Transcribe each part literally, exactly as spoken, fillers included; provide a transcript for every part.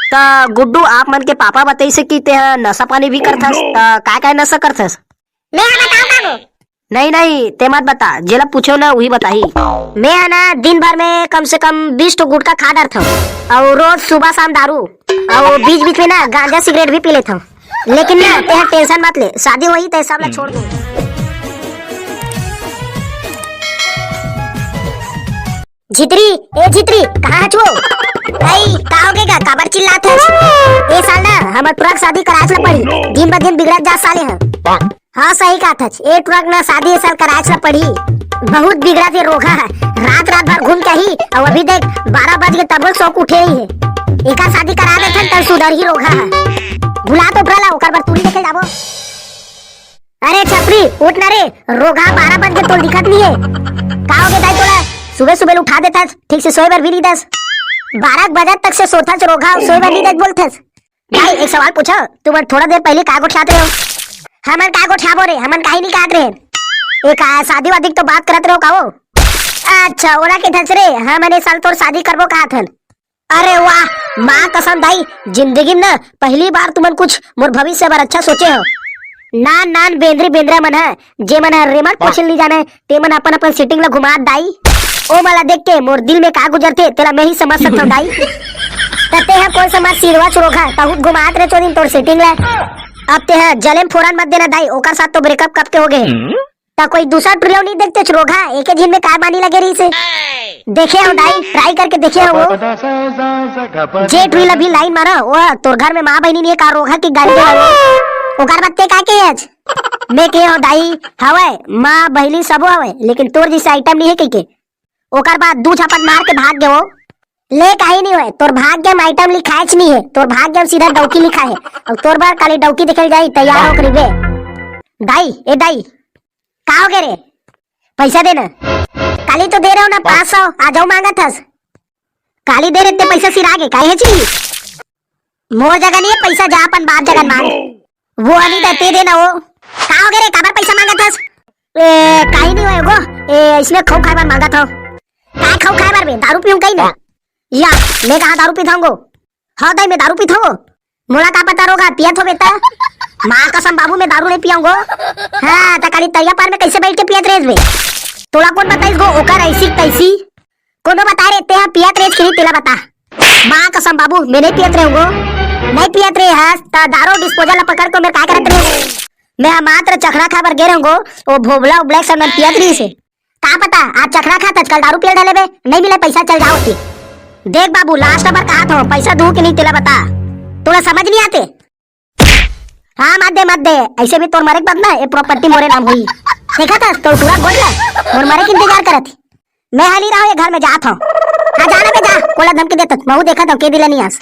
त गुड्डू, आप मन के पापा बताइस हे कि तेहा नशा पानी भी करथस, त काय काय नशा करथस? मैं हा बताऊं का वो? नहीं नहीं, ते मत बता, जेला पूछो ना वही बताही। मैं हा ना दिन भर में कम से कम बीस ठो गुटखा खा डरथव, अउ रोज सुबह शाम दारू, अउ बीच बीच में ना गांजा सिगरेट भी पी लेथव। लेकिन ना, तेहा टेंशन मत ले, शादी होही ते सब ला छोड़ दूं। झितरी, ए झितरी, कहाँ हच वो? भाई, का होगे गा? काबर चिल्लात हस? ए साल ना हमर टुरा के शादी कराच ला पड़ी। दिन ब दिन बिगड़त जात साले ह। हाँ, सही कहत हच। ए टुरा के ना शादी ए साल कराच ला पड़ी। बहुत बिगड़त हे रोगहा ह। रात रात भर घूम के आही, अउ अभी देख, बारह बज गे तभो सो के उठे नइ हे। एकर शादी करा देथन त सुधरही रोगहा ह। बुला तो टुरा ला, ओकर बर टूरी देखे जाबो। अरे छपरी, उठ ना रे, रोगहा, बारह बज गे, तोला दिखत नइ हे? का होगे दाई तोला? सुबह सुबह उठा देथस, ठीक से सोए बर भी नइ दस। बारह बजे तक से सोथस रोगहा, सोए बर नइ दस बोलथस। दाई, एक सवाल पूछो, तुमन थोड़ा देर पहले का गोठियात रहे हो? हमन का गोठियाबो रे, हमन काहे नइ कहत रहे? एक आ, शादी वादी के तो बात करत रहे हो का वो? अच्छा, ओला के धस रे, हमन ए साल तोर शादी करबो कहत हन। अरे वाह, माँ कसम दाई, जिंदगी में ना पहली बार तुमन कुछ मोर भविष्य बर अच्छा सोचे हो। नान नान बेंदरी बेंदरा मन ह, जे मन ह रेमट पाछिल नइ जाने, ते मन अपन अपन सेटिंग ला घुमात दाई। ओ मला देख के मोर दिल में का गुजरथे, तेला मैं ही समझ सकथव दाई। त ते ह कोन समझ सिरवा चुरोखा, तहूत घुमात रे चोदिन तोर सेटिंग ला। अब ते ह जलेम फोरन मत देना दाई, ओकर साथ तो ब्रेकअप कब के हो गए। त कोई दूसरा टुरी ल नइ देखतेच रोगहा, एके झिन में काय मानी लगे रहिस हे। देखे हव दाई, ट्राई करके देखे हव वो। जे टुरी ल अभी लाइन मारा, वो तोर घर में माँ बहिनी नइ हे का रोगहा कि गाड़ी दे हवे। ओकर बाद ते का के हच? मैं के हव दाई, हवय, माँ बहिनी सबो हवय, लेकिन तोर जइसे आइटम नइ हे कहिके। ओकर बाद दू झपट मार के भाग गे वो। ले, काहे नइ होय, तोर भाग गे, आइटम लिखाएच नइ हे, तोर भाग गे, सीधा डौकी लिखा हे। अउ तोर बर काली डौकी देखे ल जाही, तैयार हो करीबे। दाई, ए दाई, का होगे रे? पैसा दे ना। काली तो दे रहे हो ना, पाँच सौ, आज अउ मांगत हस। काली दे रहे ते पैसा सिरागे, काहे छी? मोर जगह नइ हे पैसा, जा अपन बाप जगह मांग। वो नइ दे, ते दे ना वो। का होगे रे, काबर पैसा मांगत हस? ए, काहे नइ होय वो। ए, इसने खऊ खाए बर मांगत हव। काय खऊ खाए बर बे? दारू पीऊं कहीं ना? या, मैं कहाँ दारू पीथंव वो? हाँ दाई, मैं दारू पीथंव वो। मोला का पता रोगहा, पियत होबे त। माँ कसम बाबू, मैं दारू नइ पियंव वो। हाँ, त काली तरिया पार में कइसे बइठ के पियत रहेस बे? तोला कोन बताइस वो, ओकर अइसी तइसी? कोनो बताए रे, ते ह पियत रहेस कि नहीं, तेला बता। माँ कसम बाबू, मैं नइ पियत रहेंव वो। नइ पियत रहे हस, त दारू डिस्पोजल ला पकड़ के मैं काय करत रहे? मैं ह मात्र चखना खाए बर गे रहेंव वो, वो भोभला अउ ब्लैक सैंडल पियत रहिस हे। का पता, आज चखना खात हच, कल दारू पियल धर लेबे, नइ मिले पैसा, चल जाओ ती। देख बाबू, लास्ट बार कहत हंव, पैसा दूं कि नहीं तेला बता। तोला समझ नइ आते? हाँ, मत दे, मत दे, अइसे भी तोर मरे के बाद ना, ये प्रॉपर्टी मोरे नाम होही। देखत हस, तोर टुरा गोठ ला, मोर मरे के इंतजार करत हे। मैं ह नइ रहंव ये घर में, जात हंव। हाँ, जा ना बे, जा, कोला धमकी देत हस, महूं देखत हंव, के दिन ले नइ आस।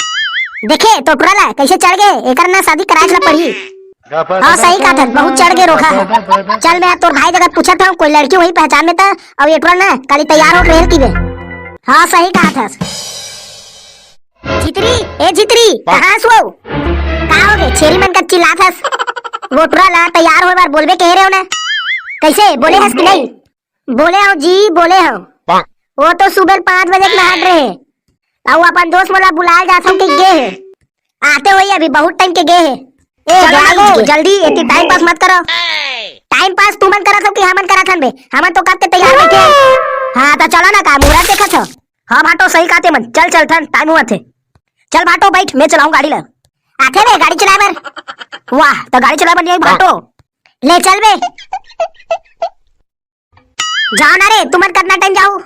देखे, तोर टुरा ला, कइसे चढ़ गे, एकर ना शादी कराएच ला पड़ही। हाँ, सही कहत हस, बहुत चढ़ गे रोगहा ह। चल, मैं तोर भाई जगह पूछत हंव, कोई लड़की होही पहचान में त, अउ ये टुरा ना, काली तैयार हो के रेल की बे। हाँ, सही कहत हस। झितरी, ए झितरी, कहाँ हस वो? का होगे, छेरी मन कस चिल्लात हस? वो टुरा ला तैयार होए बर बोलबे कहे रहेंव ना। कइसे, बोले हस कि नहीं? बोले हंव जी, बोले हंव। वो तो सुबह पाँच बजे के नहात रहे। अउ अपन दोस्त मोला बुलाए जात हंव कि गे हे। आते होही, अभी बहुत टाइम के गे हे। ए, चलो ना गो, जल्दी, एती टाइम पास मत करो। टाइम पास तुमन करत हो कि हमन करत हन बे? हमन तो कब के तैयार बइठे हन। हाँ, त चलो ना, का मुहूर्त देखत हो? हाँ भाटो, सही कहत हे मन, चल चलथन, टाइम होवत हे। चल भाटो, बइठ, मैं चलाहूँ गाड़ी ला। आथे बे गाड़ी चलाए बर? वाह, त गाड़ी चलाए बर नइ आही भाटो? ले चल बे। जाओ ना रे, तुमन कतना टाइम जाहू?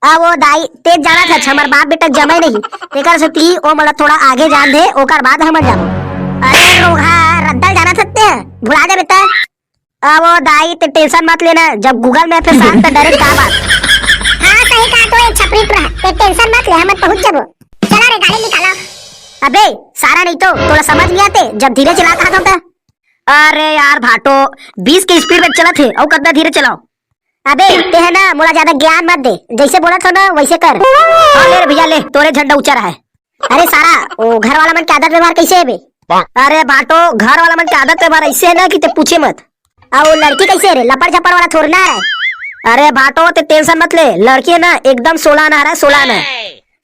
अब वो दाई, तें जानत हस, हमर बाप बेटा जमे नहीं, तेकर सेती ओ मोला थोड़ा आगे जान दे, ओकर बाद हमन जाबो। अरे रोगहा, रद्दा ल जानत हस तें, भुला दे बेटा। अब वो दाई, तें टेंशन मत लेना, जब Google Map हे साथ त डरे का बात। हाँ, सही कहत हो, ए छपरी टुरा, तें टेंशन मत ले, हमन पहुंच जाबो। चला रे, गाड़ी निकाला। अबे सारा, नहीं तो तोला समझ नइ आते, जब धीरे चलात हंव त। अरे यार भाटो, बीस के स्पीड में चलत हे, अउ कतना धीरे चलाओ। अबे, तें ह ना मोला ज्यादा ज्ञान मत दे, जइसे बोलत हंव ना वइसे कर। हाँ, ले रे भइया, ले, तोरे झंडा ऊंचा रहय। अरे सारा, वो घर वाला मन के आदत व्यवहार कइसे हे बे? अरे भाटो, घर वाला मन के आदत व्यवहार अइसे हे ना कि तें पूछे मत। अउ वो लड़की कइसे हे रे? लपड़ झपड़ वाला थोड़ी ना हे। अरे भाटो, तें टेंशन मत ले, लड़की हे ना एकदम सोलह आना हरय, सोलह आना।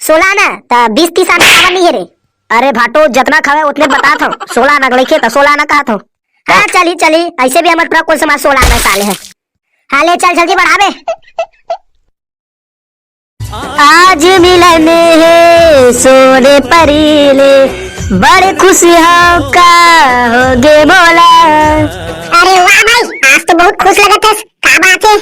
सोलह आना? त बीस तीस आना काबर नइ हे रे? अरे भाटो, जतना खावे उतने बतात हव। सोलह आना के लइके त सोलह आना कहत हव। हाँ, चली, चली, ऐसे भी हमर पूरा कुल समाज सोलह आना साले हे। हाँ, ले चल, जल्दी बढ़ाबे। आज मिलन हे सोने परी ले, बड़े खुश हव का होगे मोला। अरे वाह भाई, आज तो बहुत खुश लगत हस, का बात हे?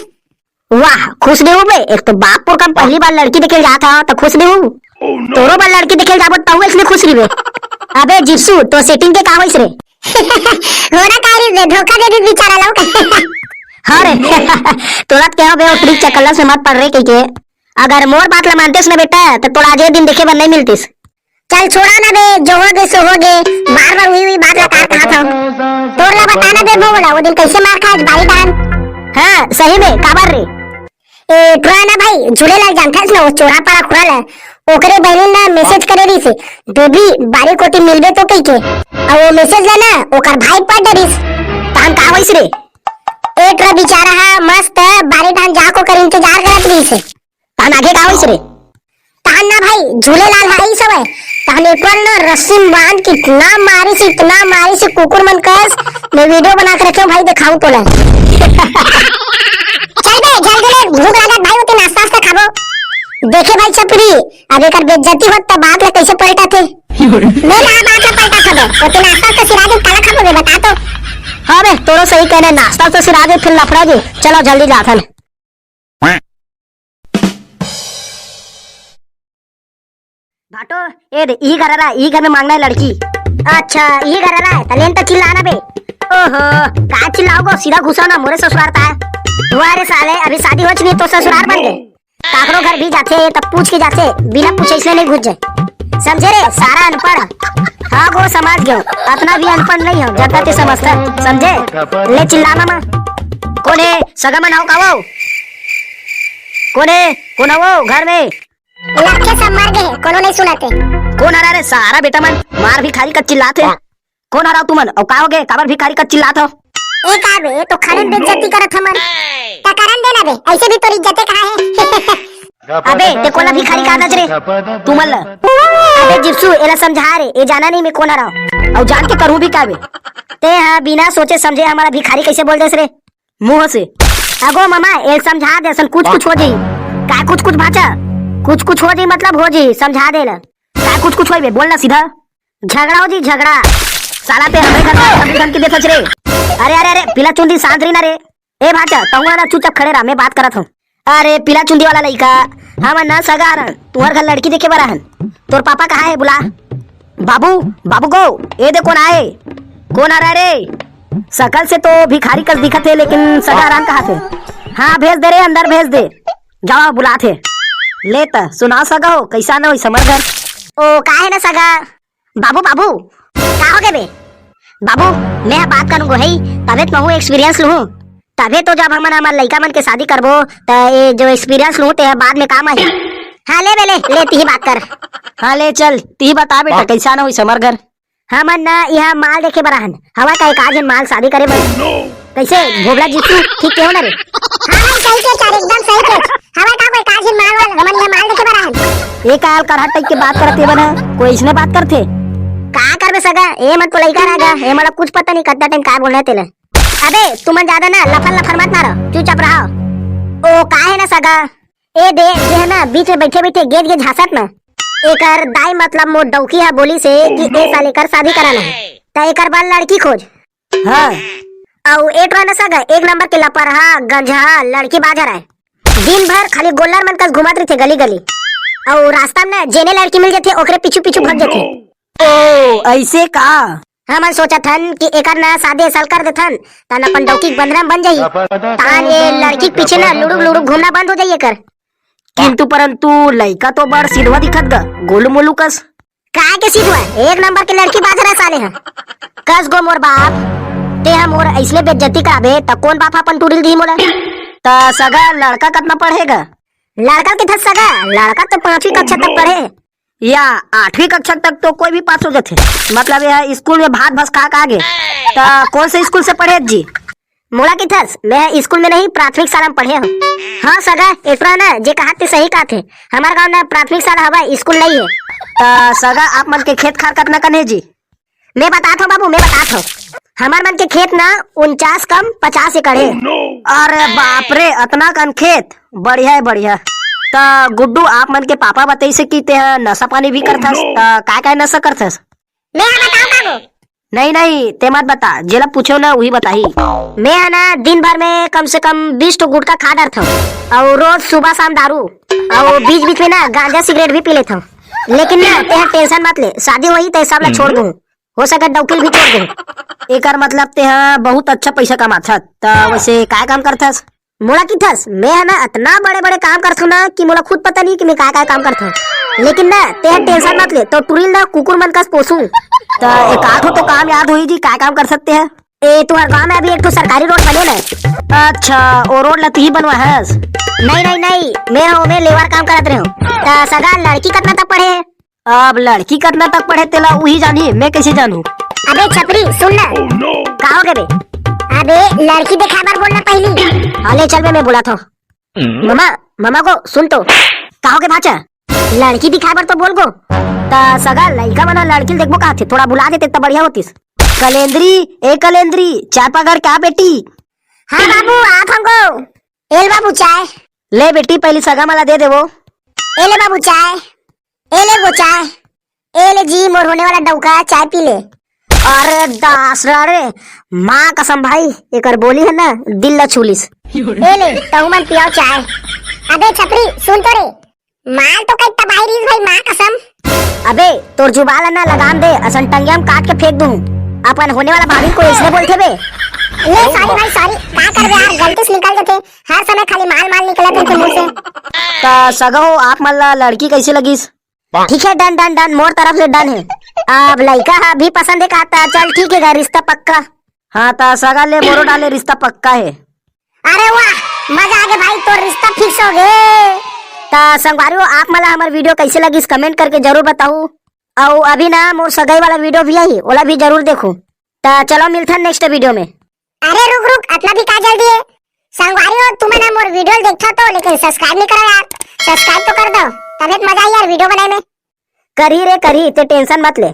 वाह, खुश नहीं हूँ बे, एक तो बाप पुरखा म पहली बार लड़की देखे जात हव त खुश नहीं हूँ। तोरो बर लड़की देखे जाबो तहू इसने खुश रहिबे। अबे जिप्सू, तो सेटिंग के का होइस रे? होना का रे, धोखा दे दे बेचारा लोग। हाँ रे, तोला त कहे हव बे, ओ ट्रिक चकल्ला से मत पड़ रे कहिके। अगर मोर बात ला मानतेस ना बेटा, त तोला आज ए दिन देखे बर नहीं मिलतीस। चल छोड़ा ना बे, जो होगे सो होगे, बार बार उही उही बात ला का कहत हव? तोर ला बताना दे भो मोला, वो दिन कैसे मार खाए बारी डान। हाँ, सही में, काबर रे? ए, टुरा ना भाई, झूलेलाल जानथस ना, वो चोरा पारा खुरा ला, ओकरे बहिनी ना मैसेज करे रहिस हे, "बेबी, बारी कोती मिलबे तो?" कहिके। अउ वो मैसेज ला ना, ओकर भाई पढ़ डरिस। तहन का होइस रे? ए, टुरा बेचारा हा मस्त बारी डान जाके ओकर इंतजार करत रहिस हे। तहन आगे का होइस रे? तहन ना भाई, झूलेलाल हा अइस हवय। तहन एक बार ना रस्सी म बांध के इतना मारिस, इतना मारिस, कुकुर मन कस। मैं वीडियो बना के रखे हूँ भाई, दिखाऊं तोला। चल बे, जल्दी ले, भूख लगत भाई, ओती नाश्ता वास्ता खाबो। देखे भाई छपरी, अब एकर बेइज्जती होत त बात ला कैसे पलटाथे। ले ला बात ला पलटा खाबो, ओती नाश्ता वास्ता सिरा दे, काला खाबो बे, बता तो। हाँ बे, तोरो सही कहने, नाश्ता वास्ता सिरा दे, फिर लफड़ा दे। चलो जल्दी जाथन। भाटो, ए दे, इही घर हरा, इही घर में मांगना है लड़की। अच्छा, इही घर हरा, त लेन त चिल्लाना बे। ओहो, का चिल्लाओगो, सीधा घुसो ना, मोरे ससुरार ता है। वाह रे साले, अभी शादी हो चुकी है तो ससुरार बन गए। काकरो घर भी जाथे त पूछ के जाथे, बिना पूछे इसने नहीं घुस जाए। समझे रे, सारा अनपढ़। हाँ गो, समझ गयो, अतना भी अनपढ़ नहीं हो, जतना ते समझता, समझे? ले चिल्ला ममा। कोन हे, सगा मन हो का वो? कोन हे, कोन हो वो घर में? लड़के सब मर गए, कोनो नहीं सुनते। कोन हरा रे सारा बेटा मन, मार भिखारी कस चिल्लात हे। कोन हरा तुमन, अउ का होगे, काबर भिखारी कस चिल्लात हो? ए का बे, ए तो खड़े में बेइज्जती करत हमन। का करन देना बे, ऐसे भी तोर इज्जते कहाँ है? अबे, ते कोला भिखारी का नजरे? तुमन ला। अबे जिप्सू, एला समझा रे, ए जाना नहीं मैं कोन हरा। अउ जान के करहूँ भी का बे? ते हाँ बिना सोचे समझे हमारा भिखारी कैसे बोल देस रे? मुंह से। अगो ममा, एल समझा दे, असन कुछ कुछ हो जाई। काय कुछ कुछ भाचा? कुछ कुछ हो जाई मतलब हो जाई, समझा दे ला। काय कुछ कुछ होई बे, बोल ना सीधा। झगड़ा हो जी, झगड़ा। साला ते हमरे घर में धमकी धमकी देथस रे। अरे, अरे, अरे, पीला चुंदी शांत रही ना रे। ए भाचा, तहुआ ना चुपचाप खड़े रह, मैं बात करत हूँ। अरे, पीला चुंदी वाला लइका, हमन ना सगा हरन, तुहर घर लड़की देखे बर आहन। तोर पापा कहाँ है, बुला। बाबू, बाबू गो, ए दे कोन आए। कोन हरा रे? सकल से तो भिखारी कस दिखत हे, लेकिन सगा हरन कहा थे। हाँ, भेज दे रे, अंदर भेज दे। जाओ, बुलात हे। ले त, सुनाओ सगा हो, कैसा न होई समर घर? ओ, का है ना सगा? बाबू, बाबू, का हो गे बे? बाबू, मैं ह बात करूँ गोहई, तभे तो महूँ एक्सपीरियंस लूँ। तभे तो जब हमन हमर लइका मन के शादी करबो, त ये जो एक्सपीरियंस लूँ, ते ह बाद में काम आही। हाँ, ले बे, ले, ले, तिही बात कर। हाँ, ले चल, तिही बता बेटा, कैसा न होई समर घर? हमन न इहाँ माल देखे बर आहन। हवा का एक आध झन माल शादी करे बर। कैसे भोबला जीसू, ठीक कहे हों ना रे? हाँ भाई, सही कहे यार, एकदम सही कहे। हवा का कोई काजिन माल वाल, हमन इहाँ माल देखे बर आहन। ए का यार करहा टाइप के बात करत हे बना, कोई इसने बात करथे? का करबे सगा, ए मन तो लइका रह गा, ए मन ला कुछ पता नहीं कतना टाइम का बोलना है तेला। अबे तुमन ज्यादा ना लफर लफर मत मारो, चुपचाप रहो। ओ का है ना सगा, ए दे, जे है ना, बीच में बैठे बैठे गेज गेज हंसत ना। एकर दाई मतलब मोर डौकी हा बोलिस हे कि ए साल एकर शादी कराना है, त एकर बर लड़की खोज। हाँ। अउ ए टुरा ना सगा, एक नंबर के लपरहा, गंजहा, लड़की बाज हरय। दिन भर खाली गोल्लर मन कस घूमत रहिथे गली गली। अउ रास्ता में ना जेने लड़की मिल जथे, ओकरे पीछू पीछू भग जथे। ओ, ऐसे का? हमन सोचत हन कि एकर ना शादी ए साल कर देथन, तहन अपन डौकी के बंदरा में बन जाही। तहन ये लड़की के पीछे ना लुड़ुक लुड़ुक घूमना बंद हो जाही एकर। किंतु परंतु लइका तो बड़ सिधवा दिखत गा, गोलू मोलू कस। काय के सिधवा? एक नंबर के लड़की बाज रहा साले ह। कस गो मोर बाप, ते ह मोर अइसने बेइज्जती कराबे, त कोन बाप ह अपन टूरी ल दिही मोला? त सगा लड़का कतना पढ़े गा? लड़का के था सगा, लड़का तो पांचवी कक्षा तक पढ़े। या आठवीं कक्षा तक तो कोई भी पास हो जाथे। मतलब ये है, स्कूल में भात भस खा के आ गे। त कौन से स्कूल से पढ़े जी? मोला किथस, मैं स्कूल में नहीं, प्राथमिक शाला में पढ़े हूँ। हाँ सगा, एटरा ना जे कहा ते सही कहा थे। हमार गांव ना प्राथमिक शाला हवा, स्कूल नहीं है। त सगा, आप मन के खेत खार कतना कन हे जी? मैं बतात हूँ बाबू, मैं बतात हूँ। हमार मन के खेत ना उनचास कम पचास एकड़ है। अरे बाप रे, अतना कन खेत। बढ़िया है, बढ़िया। त गुड्डू, आप मन के पापा बताइसे कि ते ह नशा पानी भी करथस, त काय काय नशा करथस? मैं ह बताऊं बाबू? नहीं नहीं, ते मत बता, जेला पूछो ना वही बताही। मैं ह ना दिन भर में कम से कम बीस ठो गुटखा खा डरथव, और रोज सुबह शाम दारू, और बीच बीच में ना गांजा सिगरेट भी पी लेथव। लेकिन ना ते ह टेंशन मत ले, शादी होही ते सब ला छोड़ दूं, हो सके डौकी ल भी छोड़ दूं। एकर मतलब ते ह बहुत अच्छा पैसा कमाथस। त वैसे काय काम करथस? मोला किथस, मैं ह ना अतना बड़े बड़े काम करथव ना कि मोला खुद पता नहीं कि मैं काय काय काम करथव। लेकिन ना ते ह टेंशन मत ले, तो टुरी ल ना कुकुर मन कस पोसूं। त एक आध ठो तो काम याद होही जी, काय काम करथस ते ह? ए, तुहर गांव में अभी एक ठो सरकारी रोड बने ना। अच्छा, ओ रोड ला तिही बनवा हस? नहीं नहीं नहीं, मैं ह ओमे लेबर काम करत रहेंव। त सगा, लड़की कतना तक पढ़े? अब लड़की कतना तक पढ़े तेला उही जानही, मैं कैसे जानहूं? अबे छपरी, सुन ना। का हो गे बे? अबे लड़की दिखाए बर बोलना पहली। हाँ ले चल बे, मैं बोलाथव। ममा, ममा गो सुन तो। का हो गे भाचा? लड़की दिखाए बर तो बोल गो। त सगा, लइका मन ह लड़की ल देखबो कहाथे, थोड़ा बुला देते त बढ़िया होतिस। कलेंदरी, ए कलेंदरी, चाय पकड़ के आ बेटी। हाँ बाबू, आत हंव गो। ए ले बाबू चाय। ले बेटी, पहली सगा मन ला दे देवो। ए ले बाबू चाय। ए ले गो चाय। ए ले जी, मोर होने वाला डौका, चाय पी ले। अरे दास रे, माँ कसम भाई, एकर बोली ह ना, दिल ला छू लिस। ए ले, तहू मन पियाओ चाय। अबे छपरी, सुन तो रे, माल तो कई तबाही रहीस भाई, माँ कसम। अबे, तोर जुबान ला ना लगाम दे, असन टंगिया में काट के फेंक दूं। अपन होने वाला भाभी को इसने बोलथे बे। ले सॉरी भाई सॉरी, का करबे यार, गलती से निकल जाथे। हर समय खाली माल माल निकलत रहिथे मुंह से। त सगा हो, आप मन ला लड़की कैसे लगिस? ठीक है, डन डन डन, मोर तरफ से डन है। अब लइका ह भी पसंद है का, त चल ठीक है गा, रिश्ता पक्का। हाँ त सगा, ले मोरो डाले, रिश्ता पक्का है। अरे वाह, मजा आ गया भाई, तोर रिश्ता फिक्स हो गे। त संगवारी हो, आप मन ला हमर वीडियो कैसे लगिस, कमेंट करके जरूर बताहू। अउ अभी ना मोर सगाई वाला वीडियो भी आही, ओला भी जरूर देखहू। त चलो मिलथन नेक्स्ट वीडियो में। अरे रुक रुक, अतना भी का जल्दी है? संगवारी हो, तुमन ह मोर वीडियो ल देखथव तो, लेकिन सब्सक्राइब नहीं करो यार, सब्सक्राइब तो कर दो, तबे त मजा आही यार वीडियो बनाए में। करही रे करही, ते टेंशन मत ले।